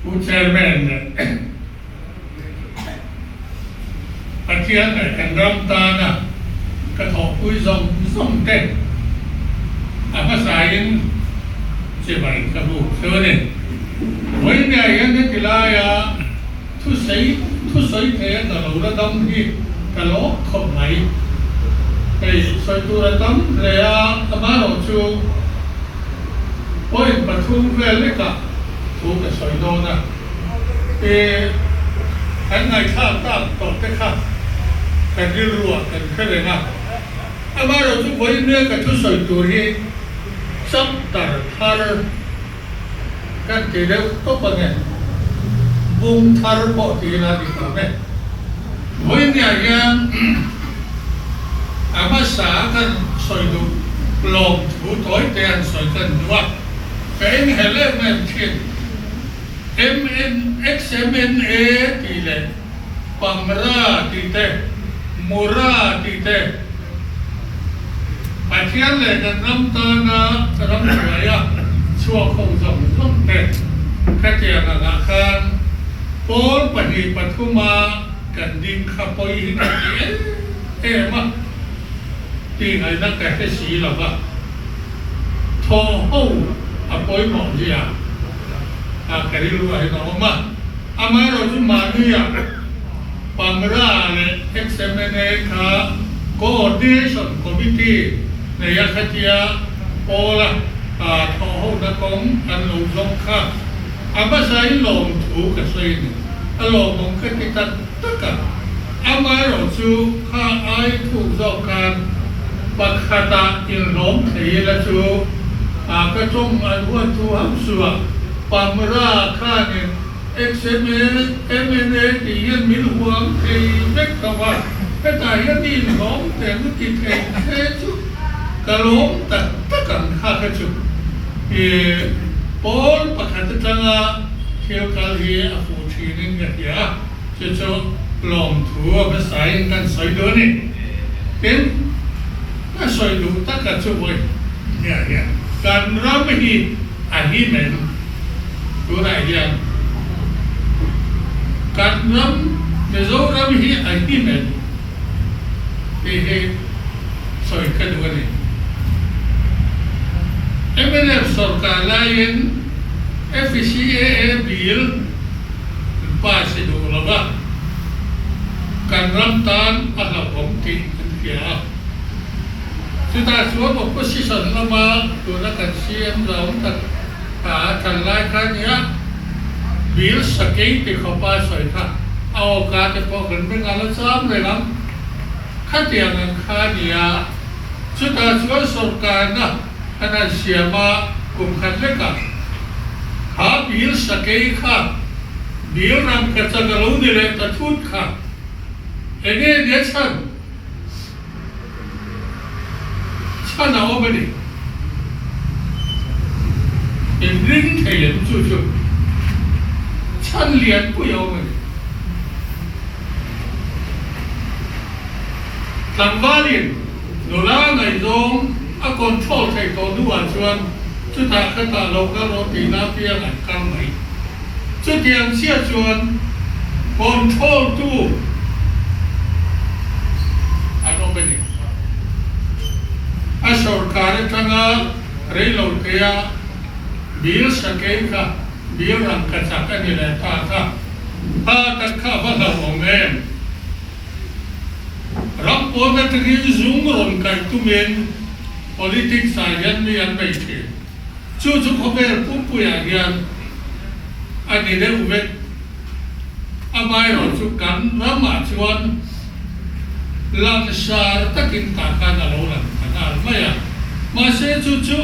Pu Chairman leh Pathian leh kan ram tana ka thawhpui zawng zawng te a hmasain chibai ka buk chu a ni. Vawinia hian heti laia thusei thusawi thei a ka lo la dam hi ka lawm khawp mai. Hei sawi tur a tam hle a, amaherawh chu point pathum vel lekah thu ka sawi dawn a, i kan ngaihthlak tak tawh te kha kan rilruah kan hre reng a, amaherawh chu vawiin ka thusawi tur hi chapter thar kan ti deuh tawp ang e, bung thar pawh ti ila ni ta e. Vawinia hian a hmasa kan sawi duh lawm thu tawi te an sawi kan duh a, ka enghelh em em thin. MNXMNA tih leh Pamra tih te, Mura tih te, Pathian leh kan ram tana ram hruaia chhuak ho zawng zawng te khatiang angah khan pawl pahnih pathuma kan ding kha pawi hi ka ti em em a tih ngaihna ka hre si lo va, thaw ho a pawimawh zia a ka rilruah hian a awm a, amaherawhchu mahniah Pangra leh XMNA kha Coordination Committee neia khatia pawla thawhhona kawng an lo zawng kha a hmasain lawmthu ka sawi a ni. A lawmawm ka ti tak tak a, amaherawhchu kha ai thuk zawk khan pakhatah inhlawm thei ila chu ka tawng an huat thu hauh suh a, Pangra khanin XMA, MNA tih hian min huam thei vek tho a, hetah hian mi inhlawm teh lu ti thei se chu ka lawm tak tak ang kha kha chu. I pawl pakhat atanga thil kal hi a fuh thinin ka hria a, chu chu lawmthu a hmasain kan sawi duh a ni. Tin, ka sawi duh taka chu vawi hniah hian kan ram hi a him em? Tunah hian kan ram Mizoram hi a him em tih hi sawi ka duh a ni. Mnf sorkar laiin FCAA bill an pass i duh lo va, kan ram tan a hlauhawm tih an hria a. Chutah chuan opposition lama tuna kan CM zau tak a tlan lai kha a nia, Bill Sakei ti khawpa sawi kha a awka te pawh kan beng a la cham reng ang. Khatiang ang kha a nia, chutah chuan sawrkarna an han siam a kum khat lekah kha Bill Sakei kha Bill rangkachak a lo ni leh ta thut kha enge nia chhan? Chhan a awm a ni. In ring thei em chu chu chhan lian pui a awm a ni. Tlangvalin nula ngaihzawng a control theih tawh hnuah chuan chutah khatah lo kal rawh tihna apiang an kal mai. Chutiang chiah chuan control tu an awm a ni. A sorkar atanga reilo tea bill sakei kha bill rangkachak a ni leh ta kha pa tak kha a va hlauhawm em? Ram pawn atangin zung rawn kaih tumin politics ah hian mi an bei thin. Chu chu khawvel pumpuiah hian a ni deuh vek. Amaherawh chu kan ramah chuan langsar takin tah khan a lo lang ta nghal mai a. Mahse chu chu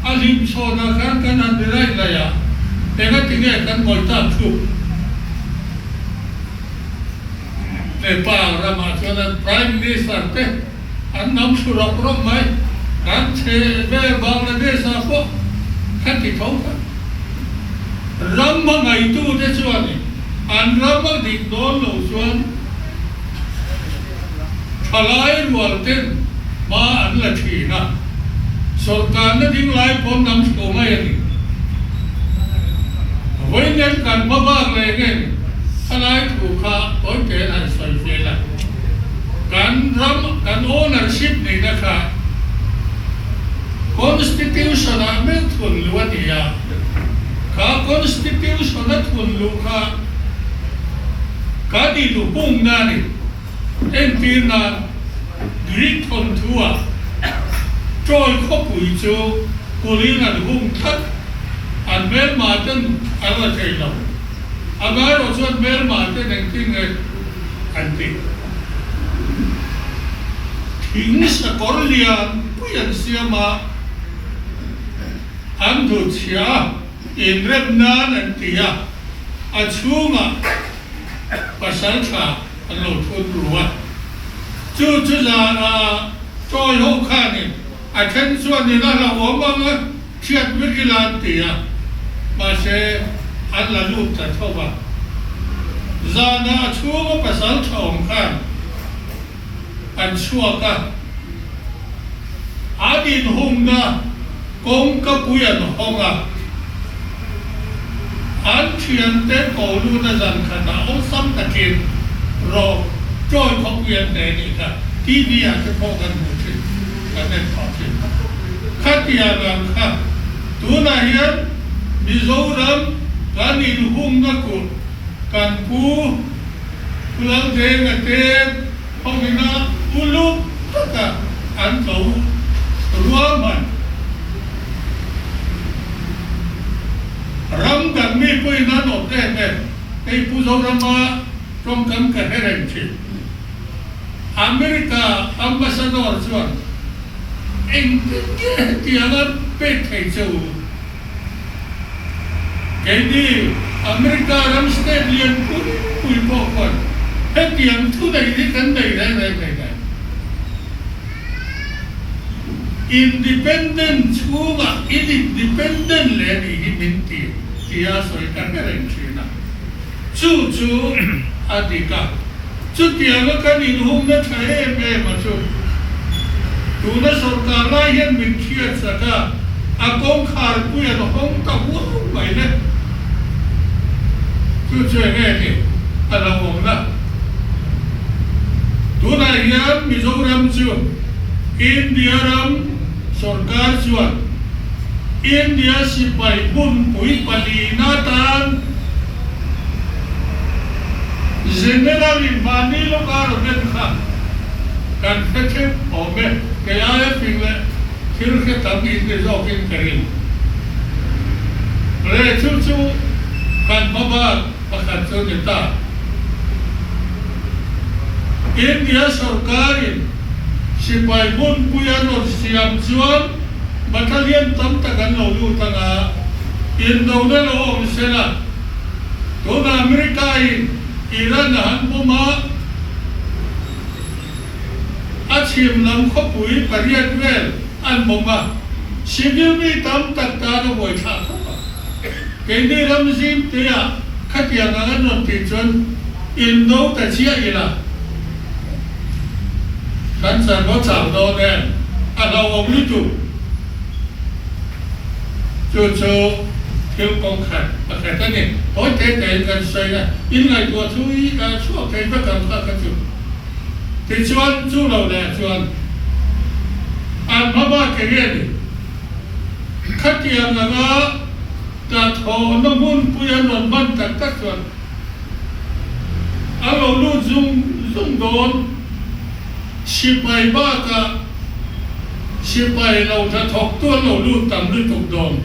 a hlimchhawnah khan kan han ri raih raih a, engati nge kan ngawih tak thu? Nepal ramah chuan an Prime Minister te an nam thlu rawk rawk mai. Kan chhe vel Bangladesh ah pawh kha ti tho kha. Ram a ngaitu te chuan an ram a dik dawn lo chuan thalai rual ten hma an la thin a, sawrkarna ding lai pawn nam thlu mai a ni. Vawiin kan. Kan hmabak leh nge ni? Khalai thu kha tawi te'n han sawi vel a. Kan ram, kan ownership nihna kha Constitution-ah meuh thun luh a ni a. Kha Constitution-a thun luh kha kan inhungna a ni. Entir nan, Greek thawnthu-ah Troy khawpui chu kulin an hung tlat, an hmelma ten an la thei lo. A ngaerawh chuan hmelma ten engtin nge an tih? Thing sakawr lian pui an siam a, an duhchhia a, inrem nan an ti a, a chhungah pasal tha an lo thun ru a. Chu chu zan a Troy ho khanin a then chuan in a hlauhawm ang a, chhiat vek ila an ti a, mahse an la lut ta tho va. Zana a chhunga pasal tha awm khan an chhuak a, an inhungna kawngka pui an hawng a, an thiante ko lut a zan khatah awlsam takin rawh Troy khawpui an hneh nih kha TV ah te pawh kan hmuh thin, kan en phah thin. Khatiang ang kha tunah hian Mizoram kan inhungna kulh kan pu Pu Laldenga te Khawngina uluk taka an tlo ruahman ram dang mi pawhin an awt em em. Hei Pu Zorama tawngkam ka hre reng thin. America Ambassador chuan engtin nge hetiang an pek thei che u? Keini America ram state lian pui pui pawh khuan hetiang thu nei hi kan nei reng reng thei lo. Independent chhungah in independent leh nih hi min ti tia sawi ka hre reng thin a. Chu chu a dik a. Chutianga kan inhungna tha em em a chu tuna sawrkar lai hian min hriat sak a, a kawngkhar pui an hawng ta huau mai le. Chu chu eng nge ni a lo awm la? Tunah hian Mizoram chu India ram sawrkar chuan India sipai hmunpui palina tan General in mahni lawka rawn en kha kan hre theuh awm e, kei aia fing leh thil hre tam in ni zawkin ka ring. Re chu chu kan hmabak pakhat chu ni ta. India sorkarin sipai hmunpui an rawn siam chuan battalion tam tak an lo lut anga indona lo awm sela. Tuna America in Iran a han pawm a, a chhim lam khawpui pariat vel an bawm a, civil mi tam tak tan a buaithlak khawp a. Keini ram zim te ah khatiang ang an rawn tih chuan indo ta chiah ila kan chan maw chau dawn em, a hlauhawm lutuk. Chu chu thil kawng khat pakhat a ni. Tawi te tein kan sawi a, in ngaihtuah chu i chhuak thei vek ang kha ka chu. Tichuan chu lo leh chuan an hmabak eng nge ni? Khatiang anga hnathawhna hmunpui an rawn hman tak tak chuan a lo lut zung zung dawn. Sipai bakah sipai lo hnathawktu an lo lut tam lutuk dawn.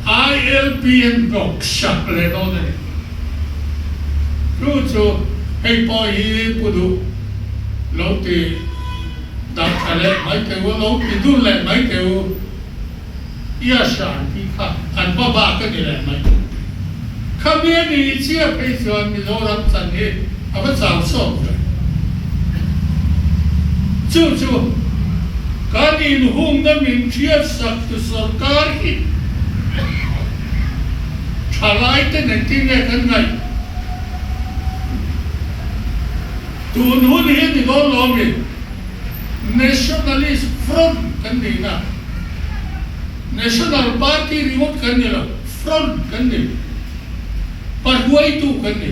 ILP an hnawk sak leh dawn a ni. Chu chu hei pawh hi pu duh lo ti dah tha leh mai teh u, lo ti dun leh mai teh u. Iasha an tih kha an hma bak a ni leh mai. Khami a nih chiah phei chuan Mizoram chan hi a va chau sawk ve. Chu chu kan inhungna min hriat sak tu sorkar hi thalai te engtin nge kan ngaih? Tun hun hi a ni dawn lo mi? Nationalist Front kan nihna, National Party ringawt kan ni lo, Front kan ni. Hmahruaitu kan ni.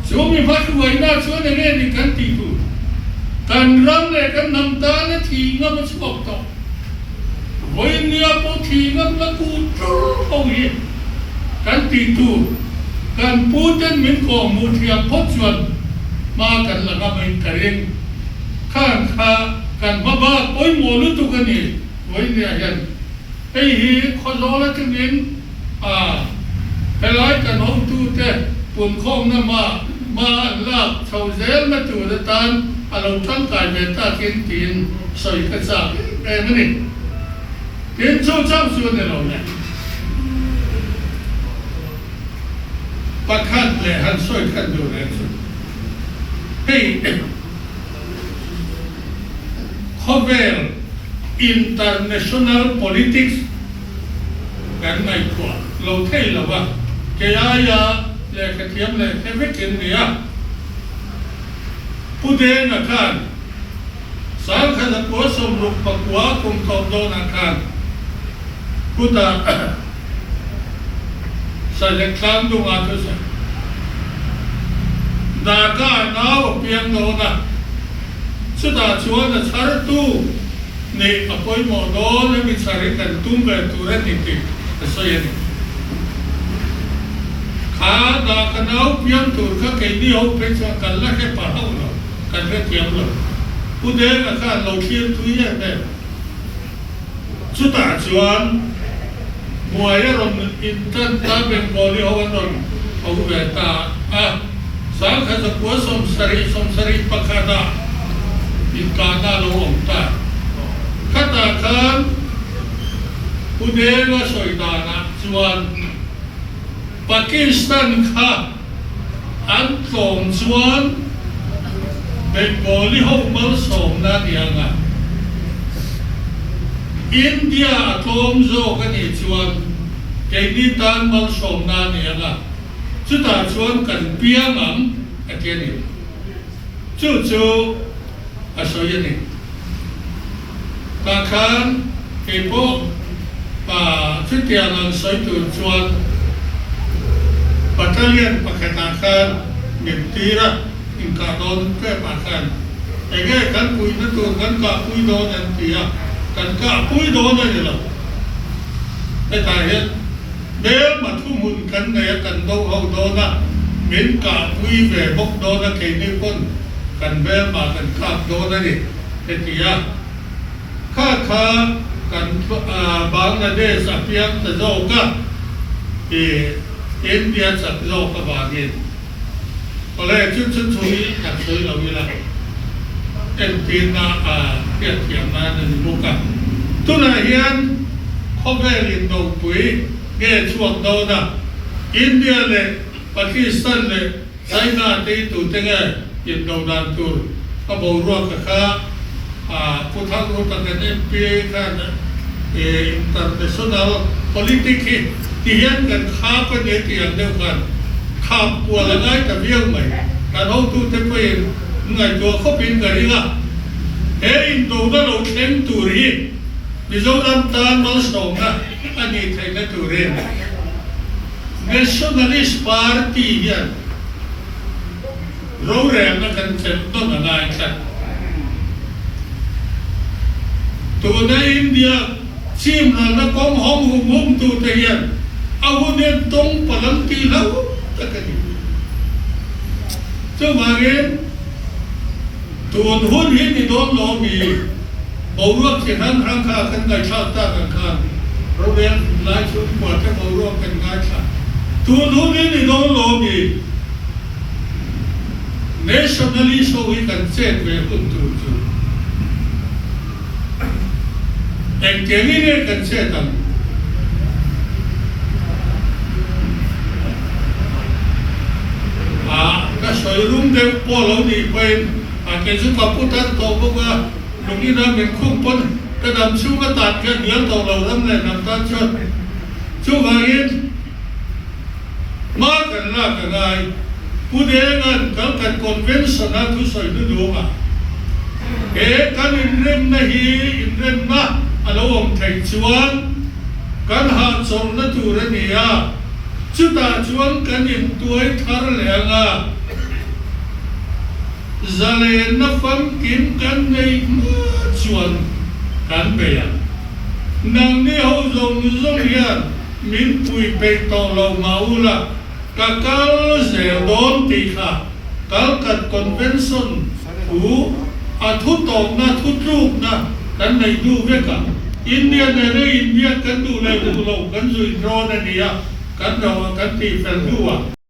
Chu mi hmahruaina chuan eng nge ni kan tih tur? Kan ram leh kan hnam tana thih ngam a chhuak tawh. Vawinia pawh thih ngam la kut ṭur ho hi kan tih tur. Kan pu ten min kawm hmuh thiam phawt chuan hma kan la ngam in ka ring. Khan kha kan hma bak pawimawh lutuk a ni vawinia hian. Hei hi Khawzawl atangin A, helai kan hotute punkhawmna hma hma an lak chho zelna tur atan a lo tangkai ve takin tiin sawi ka chak em em a ni. Tin, chu chauh chu a ni lo le. Pakhat leh han sawi khat duh reng chu hei khawvel international politics, Kan ngaihtuah lo thei lo a, kei aia lehkha thiam leh hre vekin nia. Pu Denga khan Sangkhat a kua 69 kum tawp dawnah khan kutah Sailek tlang dungah thusawi Daka nau a piang dawn a, chutah chuan a chhartu Nih a pawimawh dawn a mi chhar hi kan tum ve tur a ni tih ka sawi a ni. Kha dah ka nau piang tur kha keini ho phei chuan kan la hre pah hauh lo, kan hre thiam lo. Pu Denga khan lo thlir tui em em. Chutah chuan buai a rawn intan ta Bengali ho an rawn tho ve ta a, 1970 71 ah inkahna a lo awm ta. Khatah khan Pu Denga sawi danah chuan Pakistan kha an tlawm chuan Bengali ho malsawmna a ni ang a, India a tlawm zawk a nih chuan keini tan malsawmna a ni ang a. Chutah chuan kan piang ang a ti a ni. Chu chu a sawi a ni. Tah khan kei pawh chutiang ang sawi tur chuan battalion pakhatah khan min tir a, inkah dawn tepah khan enge kan puihna tur kan kahpui dawn an ti a, kan kahpui dawn a ni lo. Hetah hian. Hmelma thuhmun kan nei a kan do ho dawn a, min kahpui ve bawk dawn a keini pawn kan hmelma kan kap dawn a ni, heti a. Kha kha kan Bangladesh a piang ta zawk a, i India chak zawk avangin. Awle chu chu thu hi kan sawi lo ila, entirna a hriatthiam nan a ni bawk a. Tunah hian khawvel indopui nge chhuak dawn a, India leh Pakistan leh China te hi tute nge indo dan tur a boruak a kha a Pu Thangruta kan MP khan international politic hi ti hian kan khap a ni a tih ang deuh khan khap kual a ngai ta viau mai. Kan hotute pawhin ngaihtuah khawpin ka ring a, he indona lo thleng tur hi Mizoram tan malsawmna a nih theihna turin Nationalist Party hian Rorelna kan chelh nawn a ngai tlat. Tuna India chimralna kawng hawng hum hum tute hian a hun hian tawng palang tih hlo tak a ni. Chuvangin tun hun hi ni dawn lo mi boruak chi hrang hrang kha kan ngaihthlak tak ang khan rorel lai chhungkua te boruak kan ngaithla. Tun hun hi ni dawn lo mi Nationalist ho hi kan chet ve hun tur chu engtiangin nge kan chet ang? Ah, ka sawi rum deuh pawh lo nih pawhin ah kei chu ka pu tan tawh bawk a, lungina min khung pawn ka dam chhung a tan kha hnial tawh lo ram leh hnam tan chuan chuvangin Hma kan lak a ngai. Pu Denga'n Kalkat Convention a thusawi hnuhnung a, he kan inremna hi inremna a lo awm theih chuan kan hahchawlhna tur a ni a. Chutah chuan kan intuai thar leh ang a, zalenna famkim kan neih hma chuan kan bei ang. Nangni ho zawng zawng hian min pui peih tawh lo mah ula, ka kal zel dawn tih kha Kalkat Convention thu a thu tawpna thu tlukna kan neih duh vek a, India nena inbiak kan duh leh duh lo kan zui hrawn a nia, kan ro a kan tih fel hnuah.